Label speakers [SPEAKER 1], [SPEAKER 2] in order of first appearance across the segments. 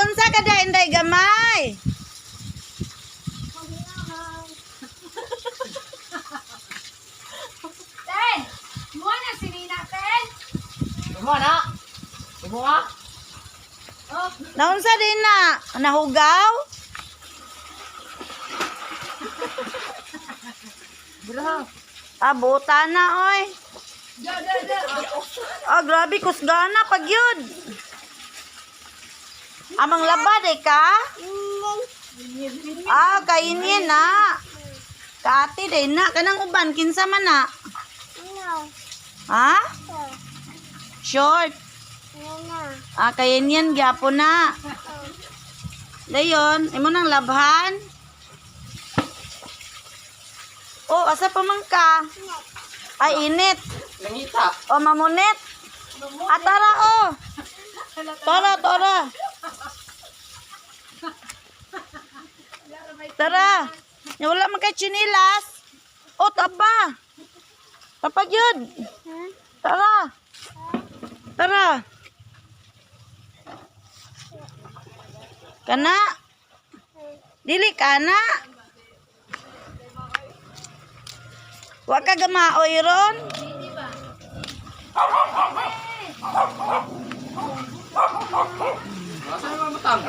[SPEAKER 1] Nag-unsa ka da, Inday gamay?
[SPEAKER 2] Ten! Mo na si Nina, Ten!
[SPEAKER 3] Imo na. Imo ah.
[SPEAKER 2] Oh,
[SPEAKER 1] Naunsa din na? Nahugaw?
[SPEAKER 3] Bra.
[SPEAKER 1] Ah, buta na, oy.
[SPEAKER 2] do, do, do.
[SPEAKER 1] Ah, grabe, kusgana pag yun. Amang labad, eh, ka? Ah, kainin na. Kaati din na. Kanang uban, kinsa man na? Ha? Short. Ah, kainin gyapon na. Dayon, imo nang labhan. Oh, asa pa man ka? Ay, init.
[SPEAKER 3] Nangita.
[SPEAKER 1] O, mamunit. Ah, tara, oh. Tara, tara. Tara. Ya, wala man kay chinilas. Oh, taba. Tapag yun. Tara. Tara. Kana. Dili kana. Wa ka gamaoy ron?
[SPEAKER 3] Asa naman matang?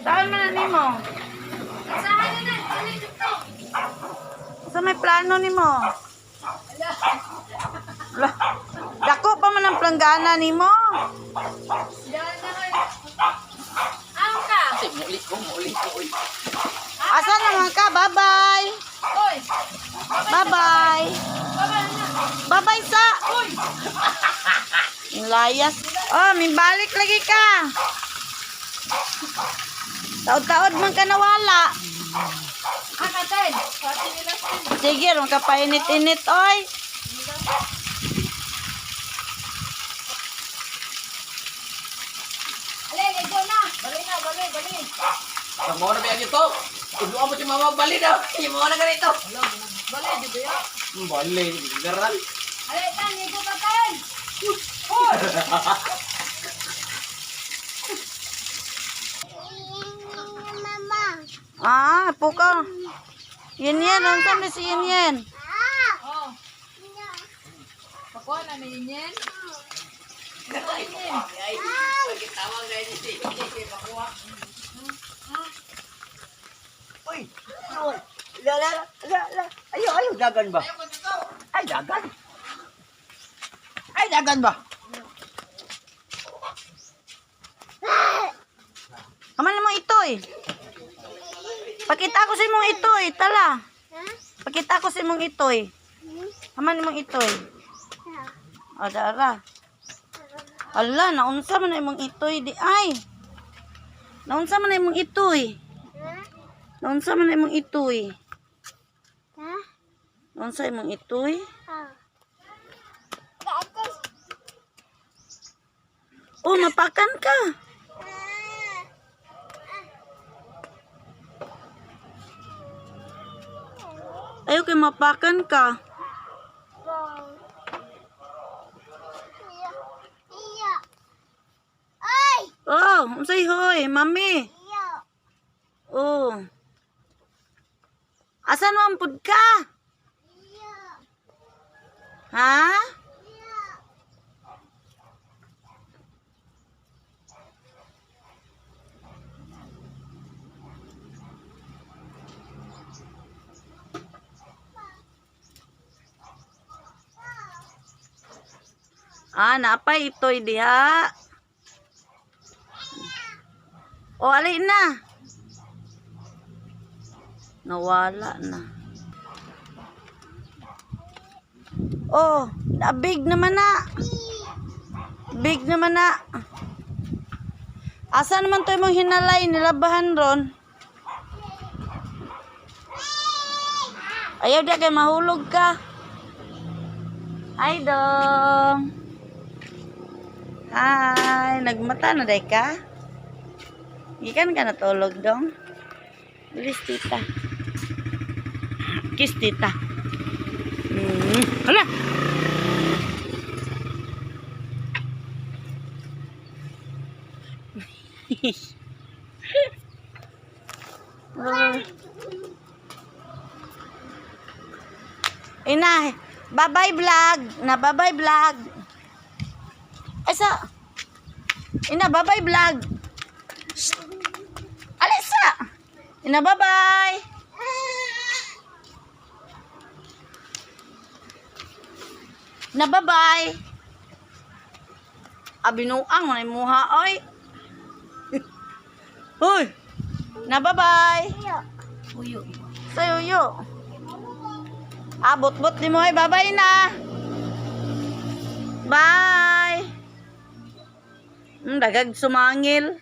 [SPEAKER 1] Saan man na nimo?
[SPEAKER 2] Saan na na? Dali, dito.
[SPEAKER 1] Sa may plano nimo? Ala. Dako pa man ang planggana nimo.
[SPEAKER 2] Dala na kayo. Ang ka!
[SPEAKER 3] Kasi muli ko, muli ko. Uy.
[SPEAKER 1] Asa naman ka? Bye-bye.
[SPEAKER 2] Oy!
[SPEAKER 1] Bye-bye.
[SPEAKER 2] Baba na!
[SPEAKER 1] Bye-bye sa.
[SPEAKER 2] Uy!
[SPEAKER 1] Yung layas. Oh, mimbalik lagi ka. Taod-taod man ka nawala.
[SPEAKER 2] Ah, ka, Ten! Pati nila, Ten.
[SPEAKER 1] Sige, ron ka painit-init, oy.
[SPEAKER 2] Ale, ligo na! Bali na, bali, bali.
[SPEAKER 3] Sa mo na biya dito. Tuduan mo si mama bali daw. Mo na ganito.
[SPEAKER 2] Bali, di ba yun?
[SPEAKER 3] Bali, garal.
[SPEAKER 2] Ale, Ten, ligo ka, Ten! Uy!
[SPEAKER 1] Ah, puka. Yin yan, unsa man si yin yan?
[SPEAKER 2] Oh. Pakuha na ni Yen.
[SPEAKER 3] Ay, pagkitawag na yun si Pakuha.
[SPEAKER 4] Uy! Uy! La la la la. Ayo ayo dagan ba? Ay dagan. Ay dagan ba?
[SPEAKER 1] Aman mo itoy. Pakita ko sa imong itoy, tala. Pakita ko sa imong itoy. Aman imong itoy. O, dara. Ala, naunsa man na imong itoy di ay. Naunsa man na imong itoy. Naunsa man na imong itoy. Naunsa imong itoy? Oh, mapakan ka. Ayaw kay mapakan ka. Oh, unsay hoy, mami. Oh. Asan mo ang pud ka? Ha? Ah, napay itoy diha. O, alin na. Nawala na. Oh, na big naman na. Big naman na. Asa naman to imong hinalay nilabahan ron? Ayaw di kay mahulog ka. Ay dong. Hi, nagmata na day ka? Gikan ka natulog dong? Bilis tita. Kiss tita. Hala. Ina, bye-bye vlog. Na bye-bye vlog. Ay sa. Ina, bye-bye vlog. Shh. Alisa. Ina, bye-bye. Na bye-bye. Abinuang mo na imuha, oy. Hoy. Na bye-bye.
[SPEAKER 2] Uyo.
[SPEAKER 1] Sayo yo. Ah, bot-bot di mo ay bye-bye na. Bye. Dagag sumangil.